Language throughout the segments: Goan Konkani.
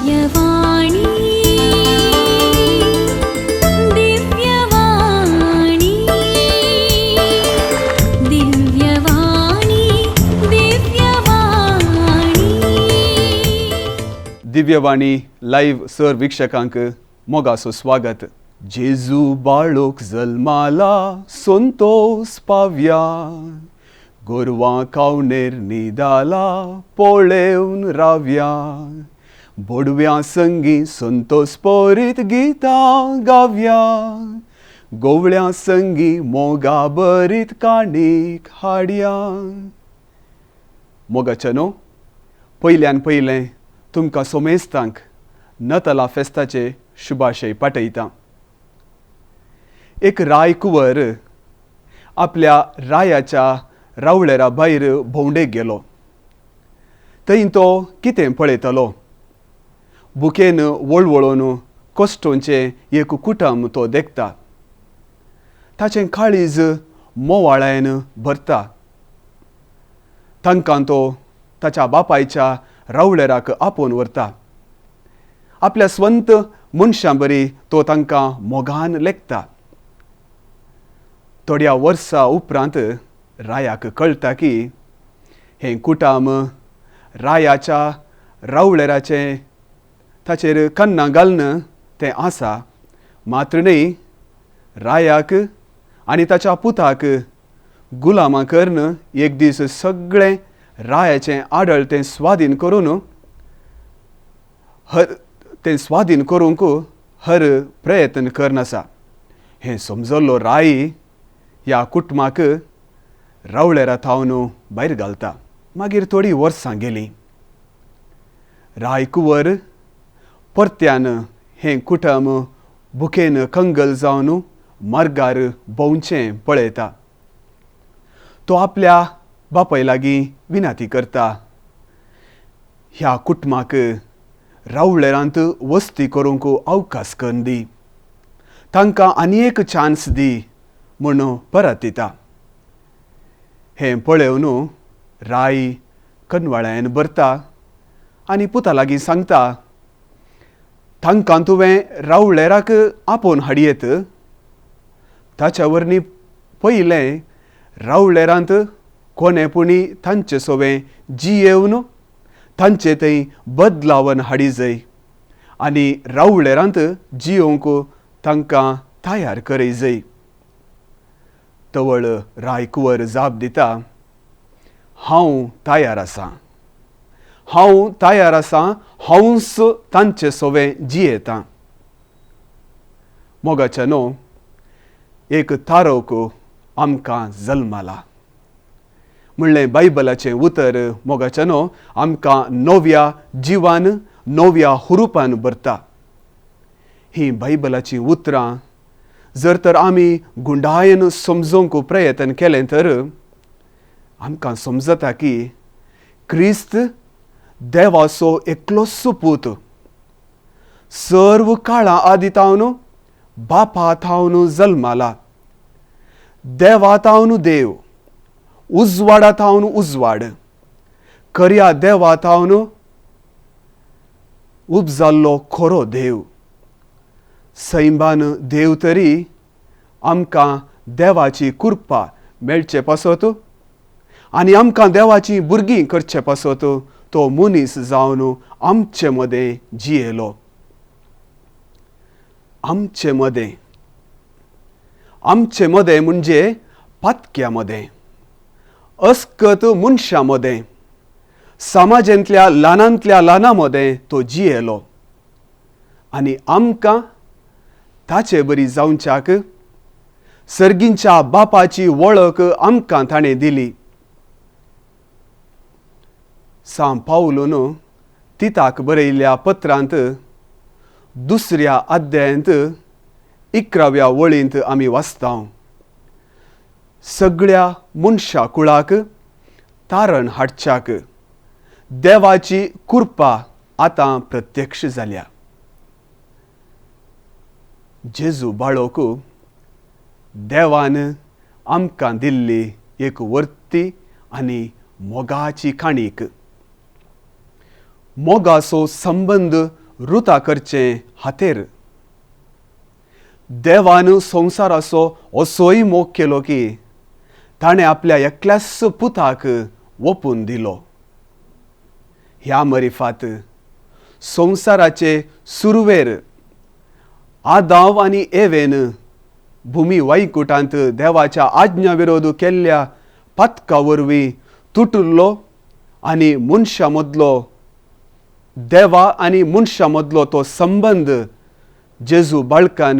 दिव्यवाणी दिव्यवाणी दिव्यवाणी दिव्यवाणी। दिव्यवाणी लाईव्ह सर वीक्षकांक मोगाचो स्वागत। जेजू बाळोक जल्माला संतोष पाव्या, गोरवां कावनेर निदाला पळेवन राव्या, बोडव्या संगी संतोष परीत गितां गाव्या, गोवळ्या संगी मोगा बरीत काणीक हाडया। मोगाच्या न्हू पयल्यान पयलें तुमकां सोमेस्तांक नताला फेस्ताचे शुभाशय पाठयता। एक राय कुंवर आपल्या रायाच्या रावळेरा भायर भोंवडेक गेलो। थंय तो कितें पळयतालो, बुकेन वळवळून कश्टोंचें एक कुटुंब तो देखता। ताचें काळीज मोवाळायन भरता। तांकां तो ताच्या बापायच्या रावळेराक आपोवन व्हरता। आपल्या स्वंत मनशां बरी तो तांकां मोगान लेखता। थोड्या वर्सां उपरांत रायाक कळटा की हें कुटाम रायाच्या रावळेराचें ताचेर कन्नां घालून तें आसा, मात्र न्हय रायाक आनी ताच्या पुताक गुलामां करून एक दीस सगळें रायाचें आडळ तें स्वाधीन करून हर तें स्वाधीन करूंक हर प्रयत्न करन आसा। हें समजल्लो राय ह्या कुटुंबाक रावळेरा थावन भायर घालता। मागीर थोडीं वर्सां गेलीं। राय कुंवर परत्यान हें कुटुंब भुकेन कंगल जावन मार्गार भोंवचें पळयता। तो आपल्या बापाय लागीं विनंती करता, ह्या कुटुंबाक रावळेरांत वस्ती करूंक अवकाश करून दी, तांकां आनी एक चान्स दी म्हूण परत दिता। हें पळोवन राय कनवाळ्यान भरता आनी पुता लागीं सांगता, तांकां तुवें रावळेराक आपोवन हाडयेत, ताच्या वरवीं पयलें रावळेरांत कोणे पुणी तांचे सोवें जियेवन तांचे थंय बदलावन हाडी जाय आनी रावळेरांत जियोवंक तांकां तयार करय जाय। तवळ राय कुंवर जाप दिता, हांव तयार आसा, हांव तयार आसा, हांवूच तांचे सोवें जियेता। मोगाच्या न्हू एक तारोक आमकां जल्माला म्हणलें बायबलाचें उतर मोगाच्या न्हू आमकां नव्या जिवान नव्या हुरुपान भरता। हीं बायबलाचीं उतरां जर तर आमी गुंडायेन समजूंक प्रयत्न केलें तर आमकां समजता की क्रिस्त देवाचो एकलोच पूत सर्व काळां आदी तावन बापा थावन जल्माला, देवा थावन देव, उजवाडा थावन उजवाड, खऱ्या देवा थावन उपजाल्लो खरो देव। सैमान देव तरी आमकां देवाची कृपा मेळचे पासत आनी आमकां देवाची भुरगीं करचे पासत तो मनीस जावन आमचे मदें जियेलो। आमचे मदें, आमचे मदें म्हणजे पातक्या मदें, अस्कत मनशां मदें, समाजांतल्या ल्हानांतल्या ल्हानां मदें तो जियेलो आनी आमकां ताचे बरी जावच्याक सर्गींच्या बापाची वळख आमकां ताणें दिली। सांव पावलून तिताक बरयल्ल्या पत्रांत दुसऱ्या अध्यायांत 11व्या वळींत आमी वाचता, सगळ्या मनशा कुळाक तारण हाडच्याक देवाची कृपा आतां प्रत्यक्ष जाल्या। जेजू बाळोक देवान आमकां दिल्ली एक वर्ती आनी मोगाची काणीक। मोगाचो संबंद रुता करचें हातेर. देवान संवसाराचो असोय मोग केलो की ताणें आपल्या एकल्याच पुताक ओपून दिलो. ह्या मरिफात संवसाराचे सुरवेर आदाव आनी एवेन भुमी वैकुटांत देवाच्या आज्ञा विरोध केल्ल्या पातका वरवीं तुटुल्लो आनी मनशां मदलो देवा आनी मनशां मदलो तो संबंद जेजू बाळकान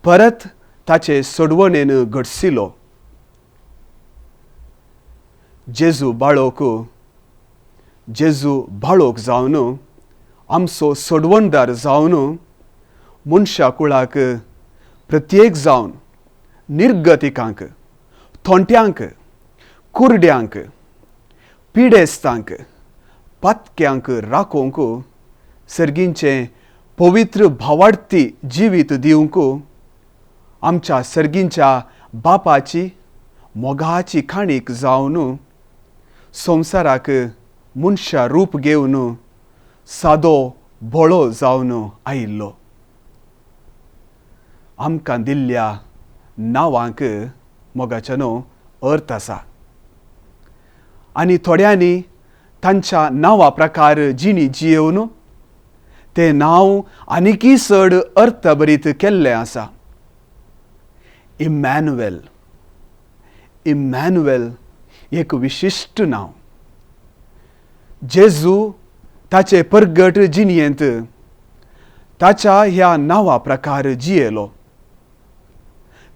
परत ताचे सोडवणेन घडसिलो. जेजू बाळोक जेजू बाळोक जावन आमचो सोडवणदार जावन मनशा कुळाक प्रत्येक जावन निर्गतिकांक, थोंट्यांक, कुरड्यांक, पिडेस्तांक, पातक्यांक राखोवंक सर्गींचें पवित्र भावार्थी जिवीत दिवंक आमच्या सर्गींच्या बापाची मोगाची खाणीक जावन संवसाराक मनशा रूप घेवन सादो भोळो जावन आयिल्लो. आमकां दिल्ल्या नांवांक मोगाच्यानो अर्थ आसा आनी थोड्यांनी तांच्या नांवा प्रकार जिणी जियेवन तें नांव आनीकय चड अर्थभरीत केल्लें आसा. इमॅन्युएल, इमॅन्युएल एक विशिश्ट नांव. जेजू ताचे परगट जिणयेंत ताच्या ह्या नांवा प्रकार जियेलो.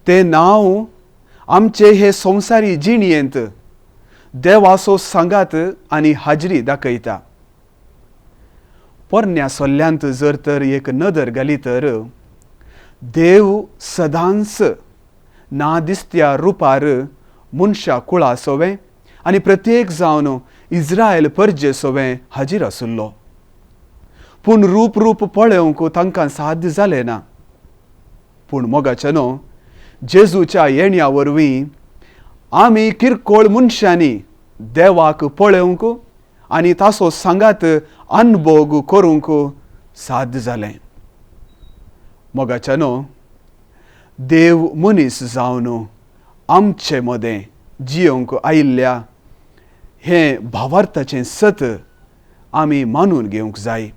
तें नांव आमचे हे संवसारी जिणयेंत देवाचो सांगात आनी हाजरी दाखयता. पोरण्या सोल्ल्यांत जर तर एक नदर घाली तर देव सदांच ना दिसत्या रुपार मनशा कुळा सोवें आनी प्रत्येक जावन इस्रायल परजे सोवें हाजीर आशिल्लो. पूण रूप रूप पळोवंक तांकां साध्य जालें ना. पूण मोगाच्यानो जेजूच्या येण्या वरवीं आमी किरकोळ मनशांनी देवाक पळोवंक आनी ताचो सांगात अनभोग करूंक साध्य जालें. मोगाच्यानो देव मनीस जावन आमचे मदें जियोवंक आयिल्ल्या हें भावार्थाचें सत आमी मानून घेवंक जाय.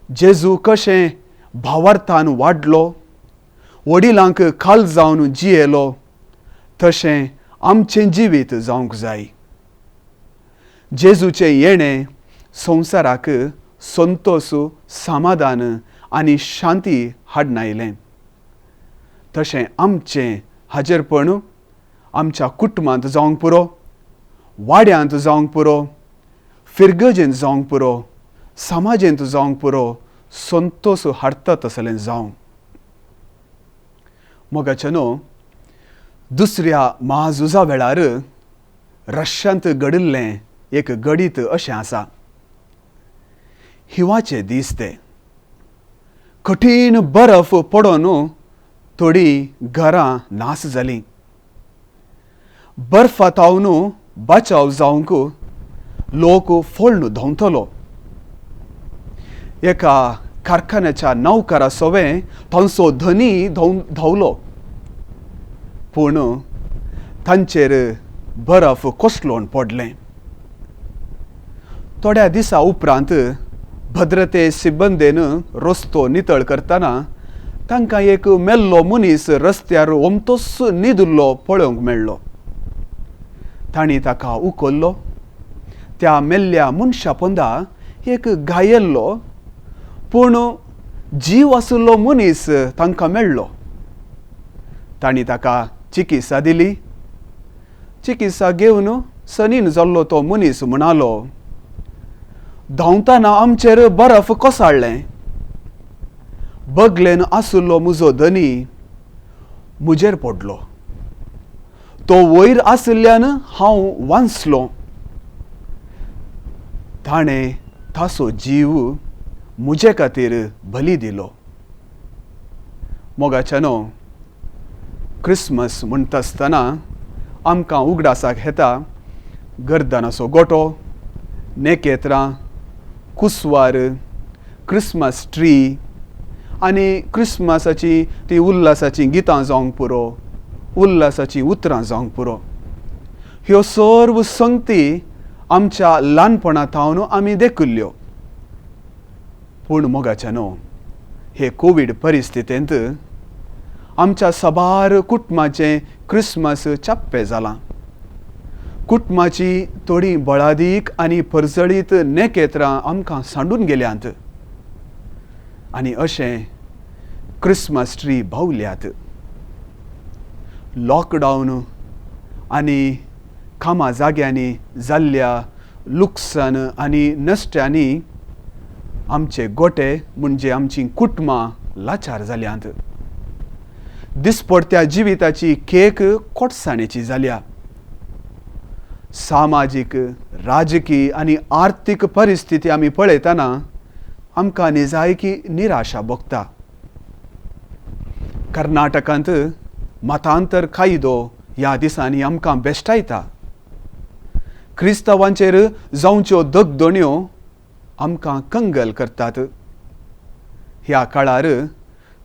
जेजू कशें भावार्थान वाडलो, वडिलांक खाल जावन जियेलो, तशें आमचें जिवीत जावंक जाय. जेजूचें येणें संवसाराक संतोश, समाधान आनी शांती हाडून आयलें. तशें आमचें हाजेरपण आमच्या कुटुंबांत जावंक पुरो, वाड्यांत जावंक पुरो, फिरगजेंत जावंक पुरो, समाजेंत जावंक पुरो, संतोश हाडटा तसलें जावं. मोगाच्यानो दुसऱ्या म्हाझुजा वेळार रश्यांत घडिल्लें एक घडीत अशें आसा. हिवाचे दीस ते, कठीण बर्फ पडून थोडीं घरां नास जालीं. बर्फा तावन बचाव जावंक लोक फोळ्ण धांवतलो. एका कारखान्याच्या नौकरा सोवें तांचो धनी धांवलो, पूण तांचेर बर्फ कोसळून पडलें. थोड्या दिसा उपरांत भद्रते सिब्बंदेन रस्तो नितळ करतना तांकां एक मेल्लो मनीस रस्त्यार ओमतोच न्हिदिल्लो पळोवंक मेळ्ळो. तांणी ताका उखल्लो. त्या मेल्ल्या मनशा पोंदा एक घायेल्लो पूण जीव आशिल्लो मनीस तांकां मेळ्ळो. तांणी ताका चिकित्सा दिली. चिकित्सा घेवन सनीन जाल्लो तो मनीस म्हणालो, धांवतना आमचेर बर्फ कोसळ्ळें, बगलेन आशिल्लो म्हजो धनी म्हजेर पडलो, तो वयर आशिल्ल्यान हांव वांचलो. ताणें ताचो जीव म्हजे खातीर बली दिलो. मोगाच्यानो क्रिसमस म्हणटा आसतना आमकां उगडासाक येता गर्दनाचो गोटो, नेकेत्रां, कुसवार, क्रिसमस ट्री आनी क्रिसमसाची ती उल्हासाचीं गितां जावंक पुरो, उल्हासाचीं उतरां जावंक पुरो, ह्यो सर्व संगती आमच्या ल्हानपणा थावन आमी देखिल्ल्यो. पूण मोगाच्या न्हू, हे कोवीड परिस्थितींत आमच्या साबार कुटुंबाचें क्रिसमस चप्पें जालां. कुटुंबाची थोडीं बळादीक आनी परजळीत नेकेत्रां आमकां सांडून गेल्यांत आनी अशें क्रिसमस ट्री बावल्यात. लॉकडावन आनी कामा जाग्यांनी जाल्ल्या लुकसाण आनी नश्ट्यांनी आमचे गोटे म्हणजे आमचीं कुटुंबां लाचार जाल्यांत. दिसपडत्या जिविताची केक कोटसाणेची जाल्या. सामाजीक, राजकीय आनी आर्थीक परिस्थिती आमी पळयतना आमकां निजायकी निराशा भोगता. कर्नाटकांत मतांतर कायदो ह्या दिसांनी आमकां बेश्टायता. क्रिस्तांवांचेर जावच्यो दगदण्यो आमकां कंगल करतात. ह्या काळार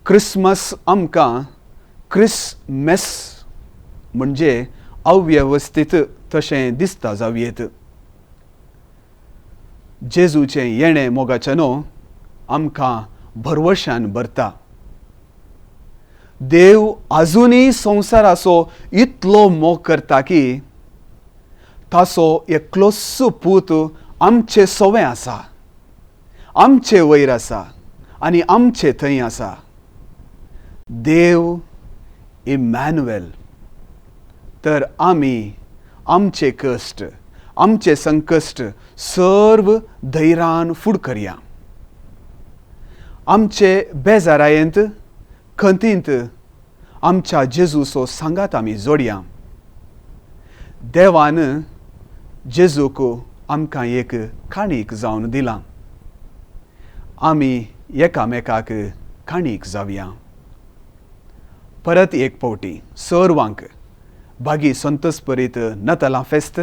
क्रिसमस आमकां क्रिसमेस म्हणजे अव्यवस्थीत तशें दिसता जावयेत. जेजूचें येणें मोगाचें न्हू आमकां भरवशान भरता. देव आजुनूय संवसाराचो इतलो मोग करता की ताचो एकलोच पूत आमचे सवें आसा, आमचे वयर आसा आनी आमचे थंय आसा. देव इमॅन्युएल. तर आमी आमचे कश्ट, आमचे संकश्ट सर्व धैर्यान फुड करया. आमचे बेजारायेंत, खंतींत आमच्या जेजूचो सांगात आमी जोडया. देवान जेजूक आमकां एक काणीक जावन दिलां, आमी एकामेकाक काणीक जावया. परत एक फावटी सर्वांक भागी संतोषपरीत नतालां फेस्त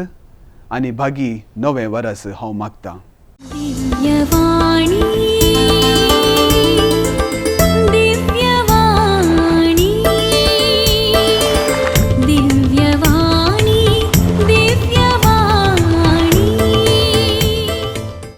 आनी भागी नवें वरस हांव मागतां. दिव्यवाणी.